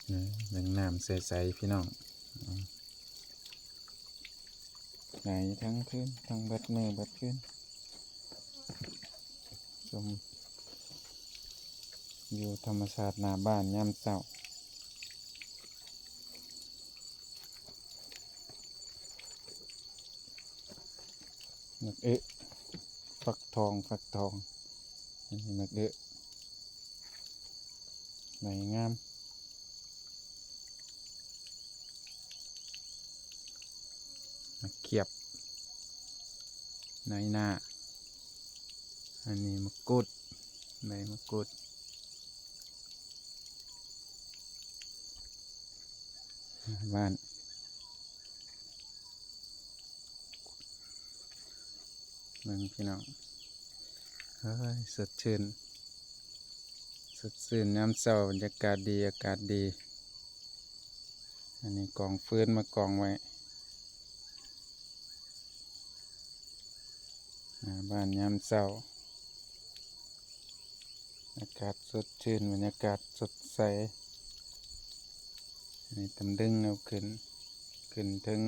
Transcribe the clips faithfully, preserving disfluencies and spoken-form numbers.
เบิ่งน้ำใสๆ พี่น้อง อืม ไหลทั้งคืน ทั้งเบิดมื้อเบิดคืน ชมวิวธรรมชาติหน้าบ้านยามเช้า หมากเอะ ฟักทอง ฟักทอง อันนี้หมากเอะ ใบงาม หมากเขียบ น้อยหน้า อันนี้มะกรูด ใบมะกรูด บ้าน เบิ่งพี่น้อง เฮ้ย สดชื่น สดชื่นยามเช้า บรรยากาศดี อากาศดี อันนี้กองฟืนมากองไว้ หน้าบ้านยามเช้า อากาศสดชื่น บรรยากาศสดใส อันนี้ตำลึงเอาขึ้น ขึ้นเทิง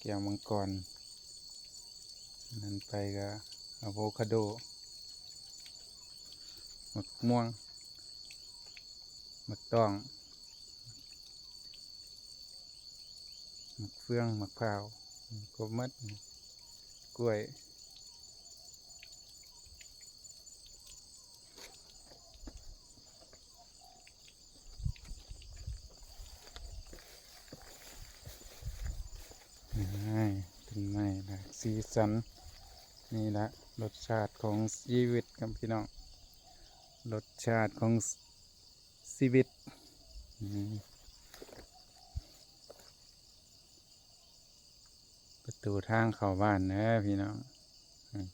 แก้วมังกร อันนั้นไปก็อะโวคาโด หมากม่วง หมากต้อง หมากเฟือง หมากพร้าว ครบหมด กล้วย นี่ ต้นไม้หลากสีสัน นี่ละรสชาติของชีวิตครับพี่น้อง รสชาติของชีวิต อืม ประตูทางเข้าบ้านนะพี่น้อง อืม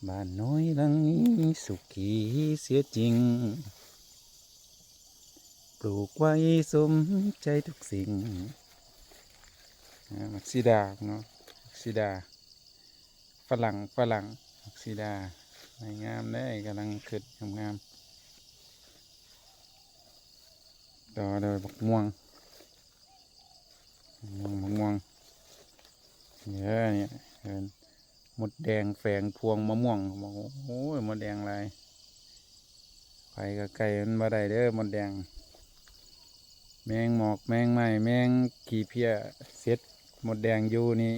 บ้านน้อยหลังนี้สุขีเสียจริง ปลูกไว้สมใจทุกสิ่ง อ่า หมากสีดาเนาะ หมากสีดา ฝรั่ง ฝรั่ง หมากสีดา ใบงามเลย กำลังขึ้นงามๆ ต่อโดวยบักม่วง ม่วง มะม่วง เนี่ย เนี่ย เห็นมดแดงแฝงพวงมะม่วง บอก โอ้ย มดแดงหลาย ไปก็ใกล้มันบ่ได้เด้อ มดแดง แมงหมอก แมงไม้ แมงขี้เพี้ย เสร็จ มดแดงอยู่นี่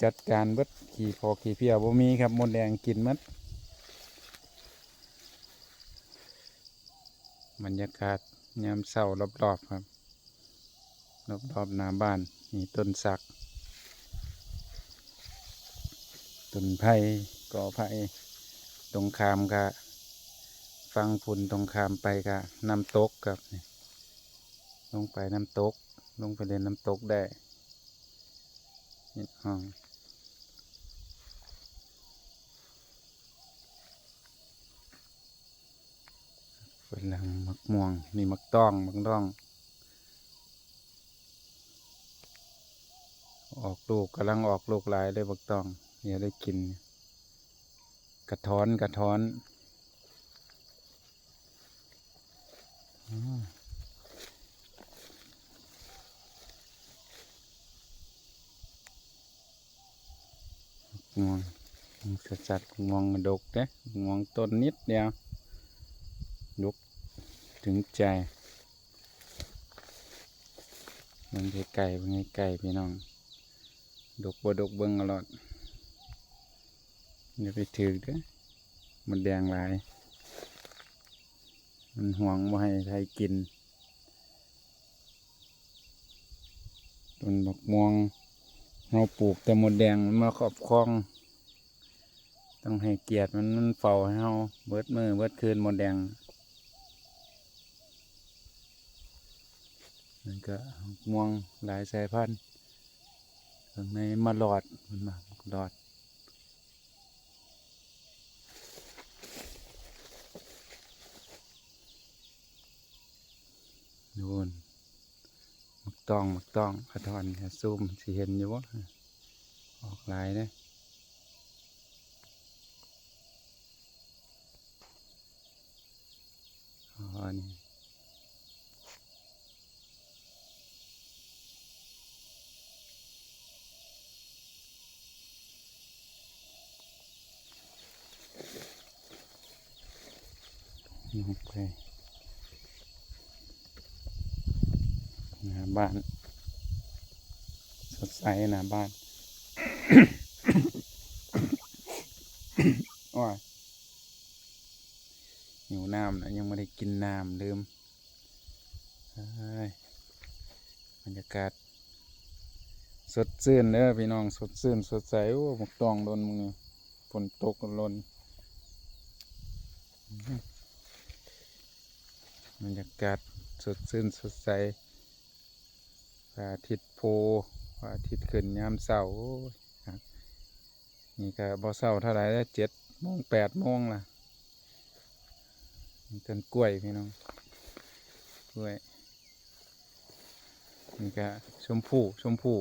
จัดการเบิด ขี้ผอกขี้เพี้ยบ่มีครับ มดแดงกินหมด บรรยากาศยามเช้ารอบๆครับ รอบๆหน้าบ้าน มีต้นสัก ต้นไผ่ กอไผ่ ตรงข้ามกะ ฝั่งพุ้นตรงข้ามไปกะ น้ำตกครับ นี่ ลงไปน้ำตก ลงไปเล่นน้ำตกได้ นี่ห้อง ฝรั่ง หมากม่วง นี่หมากต้อง หมากต้อง ออกลูก กำลังออกลูกหลายเลย หมากต้อง เนี่ยได้กิน กระท้อน กระท้อน อืม ม่วง ม่วงสัดๆ ม่วงดกเด้ ม่วงต้นนิดเดียว ดกถึงใจ เบิ่งไกลๆ เบิ่งไกลๆ พี่น้อง ดกบ่ดกเบิ่งเอาโลด อย่าไปถืกเด้อ มดแดงหลาย มันหวงบ่ให้ใครกิน ต้นบักม่วง เฮาปลูกแต่มดแดงมันมาครอบครอง ต้องให้เกียรติมัน มันเฝ้าให้เฮาเบิดมื้อเบิดคืน มดแดง มันก็ม่วงหลายสายพันธุ์ ข้างในมะลอด มันมะลอด นู่น หมากต้อง หมากต้อง กระท้อน กระซูม สิเห็นอยู่บ่ ออกหลายเด้ อ อันนี้ ลงไปหน้าบ้าน สดใสหน้าบ้าน โอ้ย หิวน้ำนะ ยังไม่ได้กินน้ำ ลืม เอ้ย บรรยากาศ สดชื่นเด้อพี่น้อง สดชื่นสดใส โอ้ หมากตองหล่นมื้อนี้ ฝนตกหล่น บรรยากาศสดชื่นสดใส พระอาทิตย์โผล่ พระอาทิตย์ขึ้นยามเช้า โอ้ย ครับ นี่ก็บ่เช้าเท่าไหร่แล้ว เจ็ดโมง แปดโมงละ นี่ต้นกล้วยพี่น้อง กล้วย นี่ก็ชมพู่ ชมพู่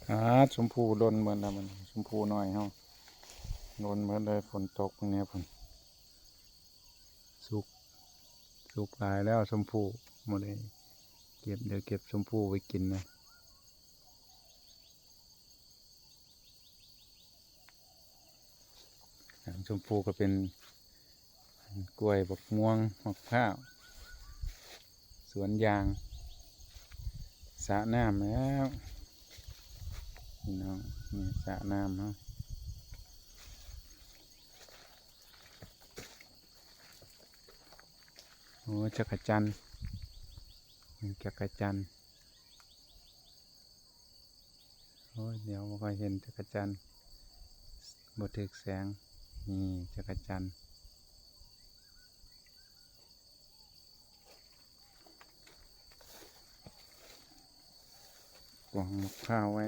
อ่า ชมพู่หล่นหมดแล้ว มัน ชมพู่น้อยเฮา หล่นหมดเลย ฝนตกมื้อนี้ ฝน สุก สุกหลายแล้วชมพู่ บ่ได้เก็บ เดี๋ยวเก็บชมพู่ไว้กินนะ หลังชมพู่ก็เป็นกล้วย บักม่วง มะพร้าว สวนยาง สระน้ำแล้ว พี่น้อง นี่สระน้ำเนาะ โอ้ จักจั่น มีจักจั่น โอ้ย เดี๋ยวบ่ค่อยเห็นจักจั่น บ่ถืกแสง นี่จักจั่น กองมะพร้าวไว้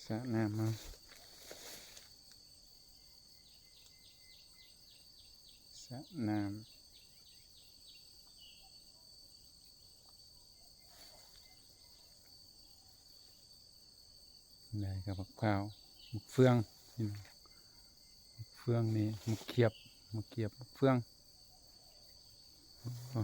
สระน้ำมา สระน้ำ ได้ครับ มะพร้าว มะเฟือง นี่ มะเฟืองนี่ มะเขียบ มะเขียบ มะเฟือง โอ้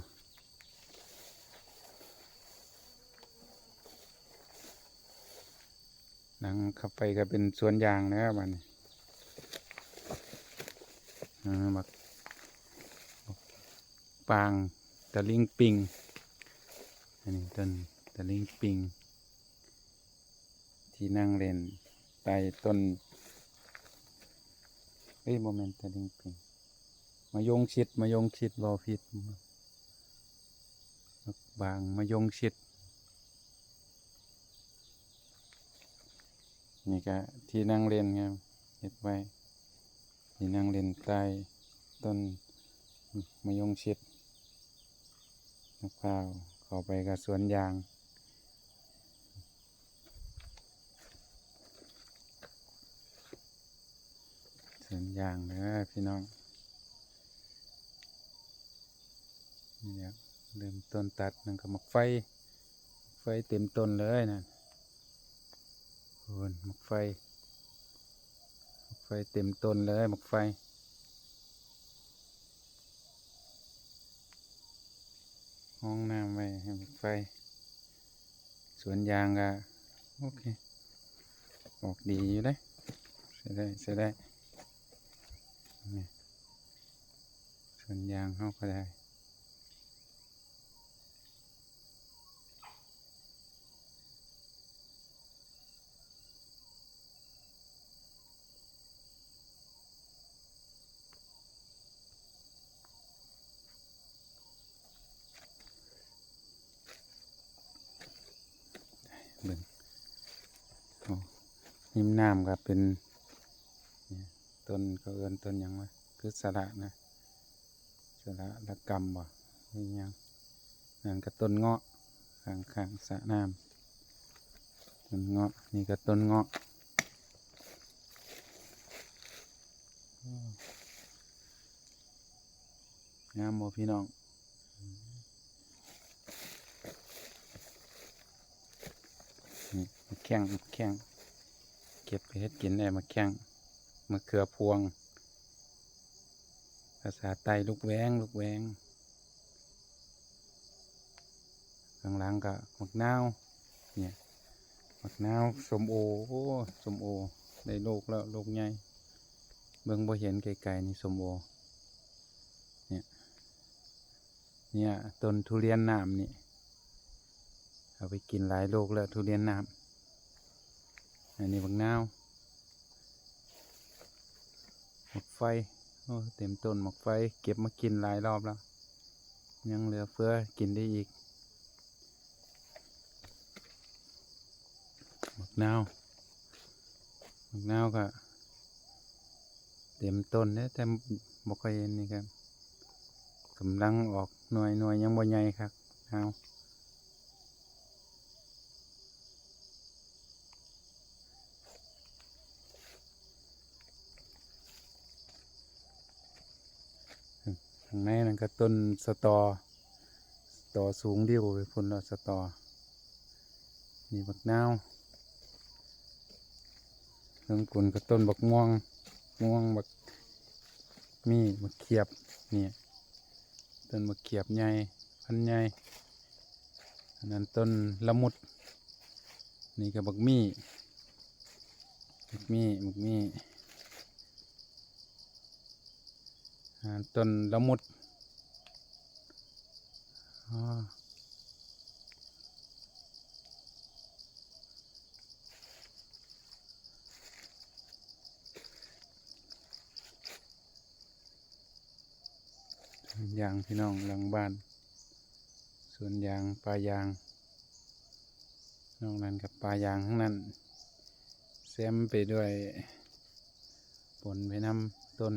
หลังเข้าไปก็เป็นสวนยางนะครับ บัดนี้ อ่า บัก บักปาง ตะลิงปิง อันนี้ต้นตะลิงปิง ที่นั่งเล่นใต้ต้น เอ้ย บ่แม่นตะลิงปิง มะยงชิด มะยงชิด เว้าผิด บักบาง มะยงชิด นี่ก็ที่นั่งเล่นครับ เฮ็ดไว้ ที่นั่งเล่นใต้ต้นมะยงชิด มะพร้าว เข้าไปก็สวนยาง สวนยางเด้อพี่น้อง นี่ครับ เริ่มต้นตัดนั่นก็หมากไฟ หมากไฟเต็มต้นเลยนะ โอ้ย หมากไฟ หมากไฟเต็มต้นเลย หมากไฟ ห้องน้ำไว้ให้หมากไฟ สวนยางก็ โอเค ออกดีอยู่เด้ ใช้ได้ ใช้ได้ นี่ สวนยางเฮาก็ได้ เบิ่ง โอ้ ริมน้ำก็เป็น นี่ ต้นเขาเอิ้นต้นหยังวะ คือสละนะ สละระกำบ่ หรือหยัง นั่นก็ต้นเงาะ ข้างๆ สระน้ำ ต้นเงาะ นี่ก็ต้นเงาะ งามบ่พี่น้อง นี่ มะแข้ง มะแข้ง เก็บไปเฮ็ดกินได้ มะแข้ง มะเขือพวง เอ ภาษาไทย ลูกแว้ง ลูกแว้ง ข้างหลังก็หมากนาว เนี่ย หมากนาว ส้มโอ โอ้ ส้มโอ ได้ลูกแล้ว ลูกใหญ่ เบิ่งบ่เห็นไกลๆ นี่ ส้มโอ เนี่ย เนี่ย ต้นทุเรียนน้ำนี่ เอาไปกินหลายลูกแล้ว ทุเรียนน้ำ อันนี้หมากนาว หมากไฟ โอ้ เต็มต้นหมากไฟ เก็บมากินหลายรอบแล้ว ยังเหลือเฟือกินได้อีก หมากนาว หมากนาวก็เต็มต้นเด้ แต่บ่ค่อยเห็นนี่ครับ กำลังออกหน่วย หน่วยยังบ่ใหญ่ครับ นาว ข้างในนั่นก็ต้นสะตอ สะตอสูงริ้วไปพุ้นแล้ว สะตอ นี่หมากนาว เทิงพุ้นก็ต้นบักม่วง ม่วง บัก มีหมากเขียบ เนี่ย ต้นหมากเขียบใหญ่ พันธุ์ใหญ่ อันนั้นต้นละมุด นี่ก็บักมี่ บักมี่ บักมี่ อ่า ต้นละมุด อ๋อ สวนยางพี่น้องหลังบ้าน สวนยาง ป่ายาง นอกนั้นก็ป่ายางทั้งนั้น แซมไปด้วย ปนไปนำต้น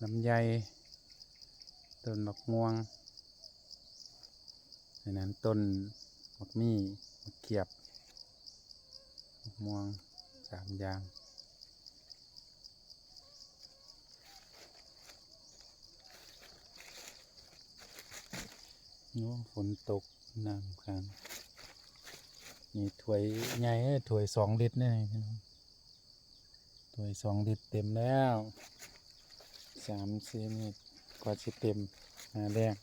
ลำไย ต้นบักม่วง อันนั้นต้นบักมี่ บักเขียบ บักม่วง สามอย่าง โอ้ ฝนตก น้ำขัง นี่ถ้วยใหญ่ ถ้วยสองลิตรนี่พี่น้อง ถ้วยสองลิตรเต็มแล้ว สามสี่ลิตร กว่าสิเต็ม หาแรง